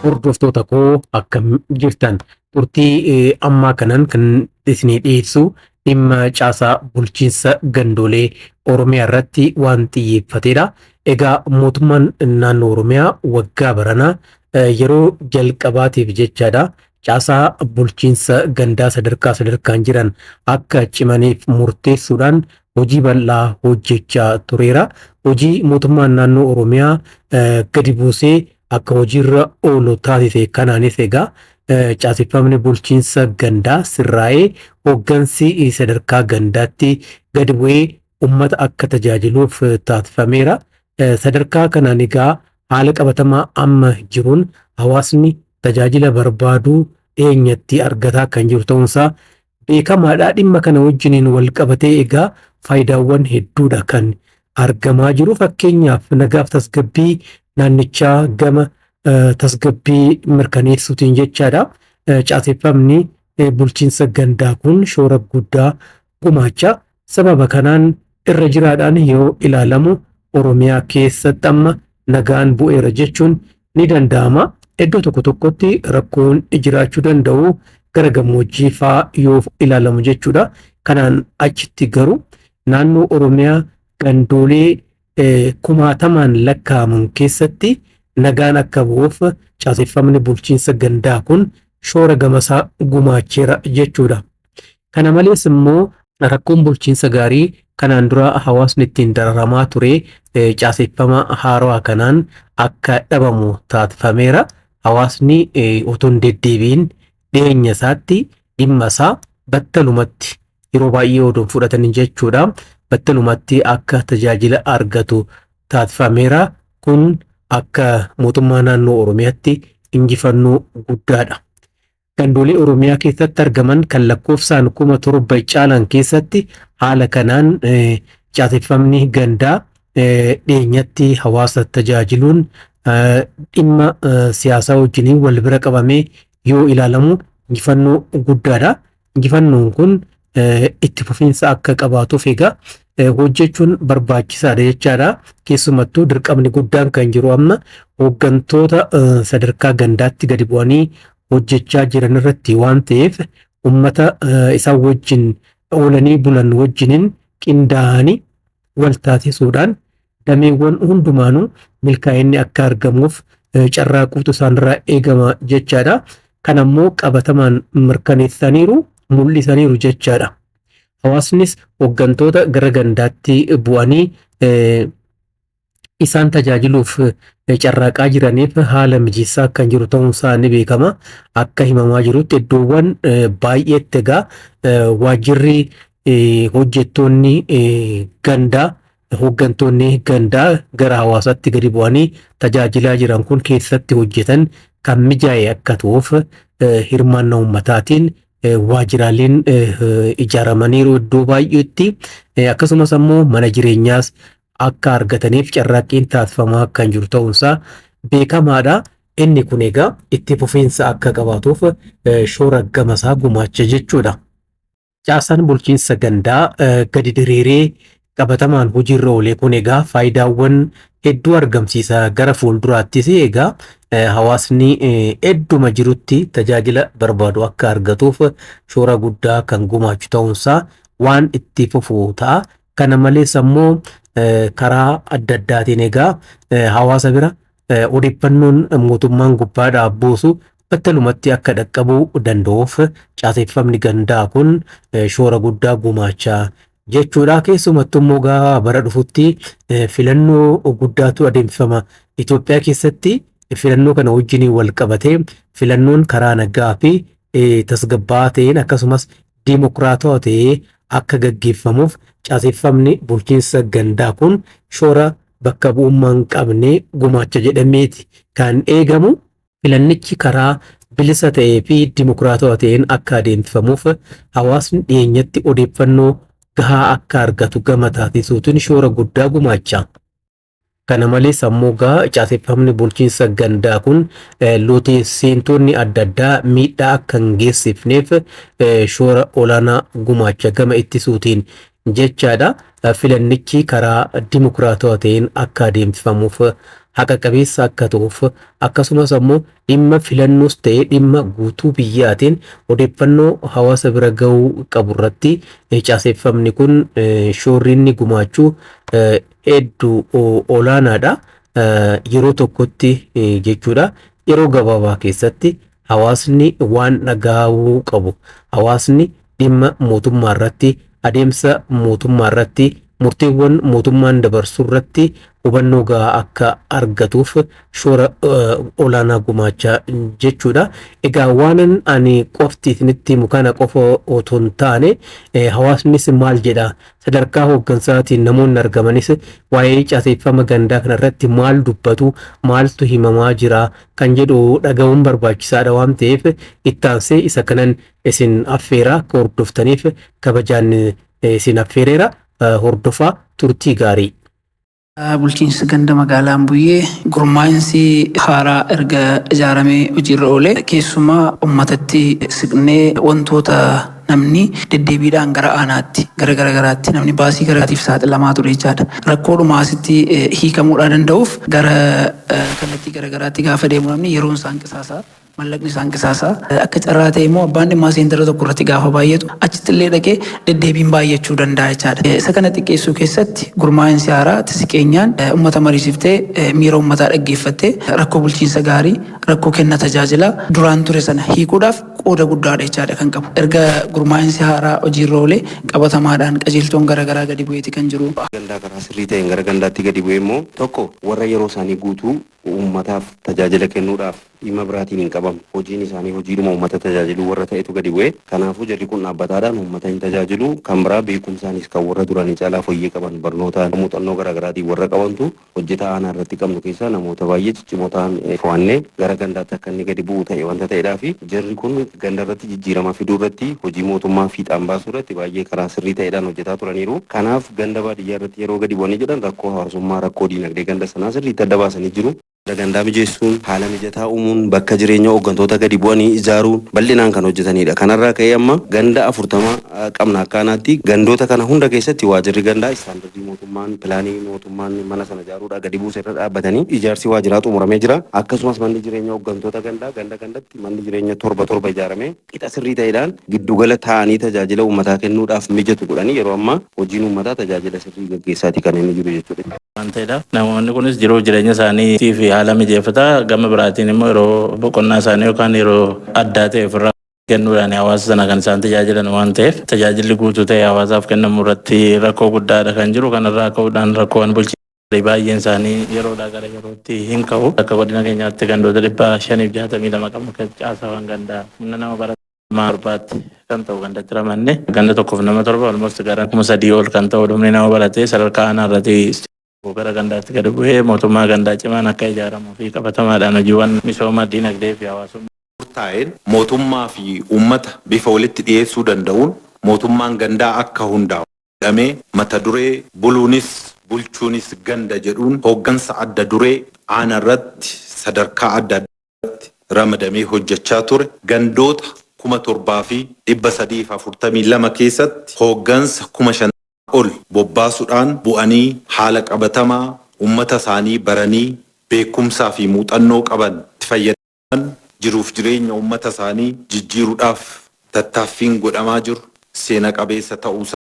Hordoftoota koo, akkam jirtan? Turtii ammaa kanaan kan isinii dhiyeessu dhimma caasaa bulchiinsa gandoolee Oromiyaa irratti waan xiyyeeffatedha. Egaa mootummaan naannoo Oromiyaa waggaa baranaa yeroo jalqabaatiif jechaadha, caasaa bulchiinsa gandaa sadarkaa sadarkaan jiran akka cimaniif murteessuudhaan hojii bal'aa hojjechaa tureera. Hojii mootummaan naannoo Oromiyaa gadi buusee akka hojiirra oolu taasise kanaanis egaa caaseffamni bulchiinsa gandaa sirraa'ee hooggansi sadarkaa gandaatti gadi bu'ee uummata akka tajaajiluuf taasifameera. Sadarkaa kanaan egaa haala qabatamaa amma jiruun hawaasni tajaajila barbaaduu dhiyeenyatti argataa kan jiru ta'uunsaa beekamaadha. Dhimma kana wajjiniin wal qabatee egaa faayidaawwan hedduudha kan argamaa jiru. Fakkeenyaaf, nagaaf tasgabbii naannichaa gama tasgabbii mirkaneessuutiin jechaadha. Caaseffamni bulchiinsa gandaa kun shoora guddaa gumaacha. Sababa kanaan irra jiraadhaan yoo ilaalamu Oromiyaa keessatti amma nagaan bu'eera jechuun ni danda'ama. Iddoo tokko tokkotti rakkoon jiraachuu danda'u gara gammoojjii fa'aa yoo ilaalamu jechuudha. Kanaan achitti garuu naannoo Oromiyaa gandoolee kumaatamaan lakkaa'aman keessatti nagaan akka bu'uuf caaseffamni bulchiinsa gandaa kun shoora gamasaa gumaacheera jechuudha. Kana malees immoo rakkoon bulchiinsa gaarii kanaan dura hawaasni ittiin dararamaa ture caaseffama haarawaa kanaan akka dhabamu taasifameera. Hawaasni otoo hin deddeebiin dhiyeenya isaatti dhimma isaa battalumatti, yeroo baay'ee odoo fudhatanii jechuudha, battalumatti akka tajaajila argatu taasifameera. Kun akka mootummaa naannoo Oromiyaatti injifannoo guddaadha. Gandoolee Oromiyaa keessatti argaman kan lakkoofsaan 7,000 caalan keessatti haala kanaan caaseffamni gandaa dhiyeenyatti hawaasa tajaajiluun dhimma siyaasaa wajjiniin wal bira qabamee yoo ilaalamu injifannoo guddaadha. Injifannoon kun itti fufiinsa akka qabaatuuf egaa hojjechuun barbaachisaadha jechaadha. Keessumattuu dirqamni guddaan kan jiru amma hooggantoota sadarkaa gandaatti gadi bu'anii hojjechaa jiran irratti waan ta'eef, uummata isaan wajjin oolanii bulan wajjiniin qindaa'anii wal taasisuudhaan dameewwan hundumaanuu milkaa'inni akka argamuuf carraaquutu isaanirraa eegama jechaadha. Kan ammoo qabatamaan mirkaneessaniiru, mul'isaniiru jechaadha. Hawaasnis hooggantoota gara gandaatti bu'anii isaan tajaajiluuf carraaqaa jiraniif haala mijeessaa kan jiru ta'uunsaa ni beekama. Akka himamaa jirutti iddoowwan baay'eetti egaa waajjirri hojjettoonni gandaa, hooggantoonni gandaa gara hawaasaatti gadi bu'anii tajaajilaa jiran kun keessatti hojjetan kan mijaa'e akka ta'uuf hirmaannaa uummataatiin waajjiraaleen ijaaramaniiru iddoo baay'eetti, akkasumas ammoo mana jireenyaas akka argataniif carraaqqiin taasifamaa kan jiru ta'uunsaa beekamaadha. Inni kun egaa itti fufiinsa akka qabaatuuf shoora gamasaa gumaacha jechuudha. Caasaan bulchiinsa gandaa gadi diriiree qabatamaan hojiirra oolee kun egaa faayidaawwan hedduu argamsiisa. Gara fuulduraattis egaa hawaasni hedduma jirutti tajaajila barbaadu akka argatuuf shoora guddaa kan gumaachu ta'uunsaa waan itti fufu ta'a. Kana malees ammoo karaa adda addaatiin egaa hawaasa bira odeeffannoon mootummaan gubbaadhaa buusu battalumatti akka dhaqqabuu danda'uuf caaseffamni gandaa kun shoora guddaa gumaacha jechuudha. Keessumattuu immoo gaa bara dhufutti filannoo guddaatu adeemsifama. Itoophiyaa keessatti filannoo kana wajjin wal qabatee filannoon karaa nagaa fi tasgabbaa'aa ta'een akkasumas diimokiraatawaa ta'ee akka gaggeeffamuuf caaseffamni bulchiinsa gandaa kun shoora bakka bu'ummaa hin qabne gumaacha jedhameeti kan eegamu. Filannichi karaa bilisa ta'ee fi dimokiraatawaa ta'een akka adeemsifamuuf hawaasni dhiyeenyatti odeeffannoo gahaa akka argatu gama taasisuutiin shoora guddaa gumaacha. Kana malees ammoo gaa caaseffamni bulchiinsa gandaa kun lootee seentonni adda addaa miidhaa akka hin geessifneef shoora olaanaa gumaacha gama ittisuutiin jechaadha. Filannichi karaa dimokiraatawaa ta'een akka adeemsifamuuf haqa qabeessa akka ta'uuf, akkasumas ammoo dhimma filannoos ta'ee dhimma guutuu biyyaatiin odeeffannoo hawaasa bira gahuu qabu irratti caaseffamni kun shoorri inni gumaachuu hedduu olaanaadha. Yeroo tokkotti jechuudha, yeroo gabaabaa keessatti hawaasni waan dhagahuu qabu, hawaasni dhimma mootummaa irratti, adeemsa mootummaa irratti, murteewwan mootummaan dabarsuu irratti hubannoo gahaa akka argatuuf shoora olaanaa gumaachaa jechuudha. Egaa waanan ani qofti isinitti himu kana qofa otoo hin taane, hawaasnis maal jedha, sadarkaa hooggansaatiin namoonni argamanis waa'ee caaseeffama gandaa kanarratti maal dubbatu, maaltu himamaa jira kan jedhu dhaga'uun barbaachisaadha waan ta'eef, ittaansee isa kanan isin affeeraa akka hordoftaniif kabajaan isin affeereera. Hordofaa, turtii gaarii. Bulchiinsa ganda magaalaa Ambuyyee gurmaa'insi haaraa erga ijaaramee hojiirra oole, keessumaa uummatatti siqnee wantoota namni deddeebiidhaan gara aanaatti gara garagaraatti namni baasii garagaraatiif saaxilamaa ture jechaadha. Rakkoodhuma asitti hiikamuudhaa danda'uuf gara kallattii garagaraatti gaafa deemu namni yeroon isaan qisaasaa, mallaqni isaan qisaasaa. Akka carraa ta'e immoo abbaan dhimmaa seentara tokko irratti gaafa baay'atu achitti illee dhaqee deddeebiin baay'achuu danda'a jechaadha. Isa kana xiqqeessuu keessatti gurmaa'insi haaraa siqeenyaan uummata mariisiftee, miira uummataa dhaggeeffattee, rakkoo bulchiinsa gaarii, rakkoo kenna tajaajilaa duraan ture sana hiikuudhaaf qooda guddaadha jechaadha kan qabu. Erga gurmaa'insi haaraa hojiirra oolee qabatamaadhaan qajeeltoon garaagaraa gadi bu'eeti kan jiru. Gandaa karaa sirrii ta'een gara gandaatti gadi bu'ee immoo tokko warra yeroo isaanii guutuu uummataaf tajaajila kennuudhaaf dhimma biraatiin hin qabamne, hojiin isaanii hojiidhuma uummata tajaajiluu warra ta'etu gadi bu'ee. Kanaafuu jarri kun dhaabbataadhaan uummata hin tajaajilu. Kan biraa beekumsaanis kan warra duranii caalaa fooyyee qaban, barnootaan muuxannoo garaagaraatiin warra qabantu hojjetaa aanaa irratti qabnu keessaa namoota baay'ee ciccimoo ta'an fo'annee gara gandaatti akka inni gadi bu'u ta'e wanta ta'eedhaa fi jarri kun ganda irratti jijjiirama fiduu irratti, hojii mootummaa fiixaan baasuu irratti baay'ee karaa sirrii ta'eedhaan hojjetaa turaniiru. Kanaaf ganda baadiyyaa irratti yeroo gadi bu'anii jedhan rakkoo hawaasummaa, rakkoo diinagdee ganda sanaa sirriitti adda baasanii jiru. Gandaa mijeessuun, haala mijataa uumuun, bakka jireenya hooggantoota gadi bu'anii ijaaruun bal'inaan kan hojjetanidha. Kanarraa ka'ee amma ganda 40 qabna akka aanaatti. Gandoota kana hunda keessatti waajirri gandaa istaandardii mootummaan, pilaanii mootummaan mana sana ijaaruudhaa gadi buuse irra dhaabbatanii ijaarsi waajiraa xumuramee jira. Akkasumas manni jireenya hooggantoota gandaa ganda gandatti manni jireenya torba torba ijaaramee qixa sirrii ta'eedhaan giddugala taa'anii tajaajila uummataa kennuudhaaf mijatu godhanii yeroo ammaa hojiin uummataa tajaajila sirrii gaggeessaati kan inni jiru jechuudha. Waan ta'eedhaaf namoonni kunis jiruuf jireenya isaanii fi haala mijeeffataa, gama biraatiin immoo yeroo boqonnaa isaanii yookaan yeroo addaa ta'e ofirraa kennuudhaan hawaasa sana kan isaan tajaajilan waan ta'eef, tajaajilli guutuu ta'e hawaasaaf kennamu irratti rakkoo guddaadha kan jiru. Kanarraa ka'uudhaan rakkoowwan bulchiinsa baay'een isaanii yeroodhaa gara yerootti hin ka'u. Akka godina keenyaatti gandoota 562 qabnu kan caasaawwan gandaa humna nama bara 7tti kan ta'u gandatti ramanne, ganda tokkoof nama 7, almost gara 3000 ol kan ta'u humni nama baratee sadarkaa aanaa irratti gara gandaatti gadi bu'ee mootummaa gandaa cimaan akka ijaaramuu fi qabatamaadhaan hojiiwwan misooma diinagdee fi hawaasummaa Murtaa'een mootummaa fi uummata bifa walitti dhiyeessuu danda'uun mootummaan gandaa akka hundaa'u jedhamee mata duree "Buluunis bulchuunis ganda" jedhuun hooggansa adda duree aana irratti sadarkaa adda addaatti ramadamee hojjechaa ture gandoota 7342 keessatti hooggansa 5000 ol bobbaasuudhaan bu'anii haala qabatamaa uummata isaanii baranii, beekumsaa fi muuxannoo qaban itti fayyadaman jiruuf jireenya uummata isaanii jijjiiruudhaaf tattaaffiin godhamaa jiru seena qabeessa ta'uusaa.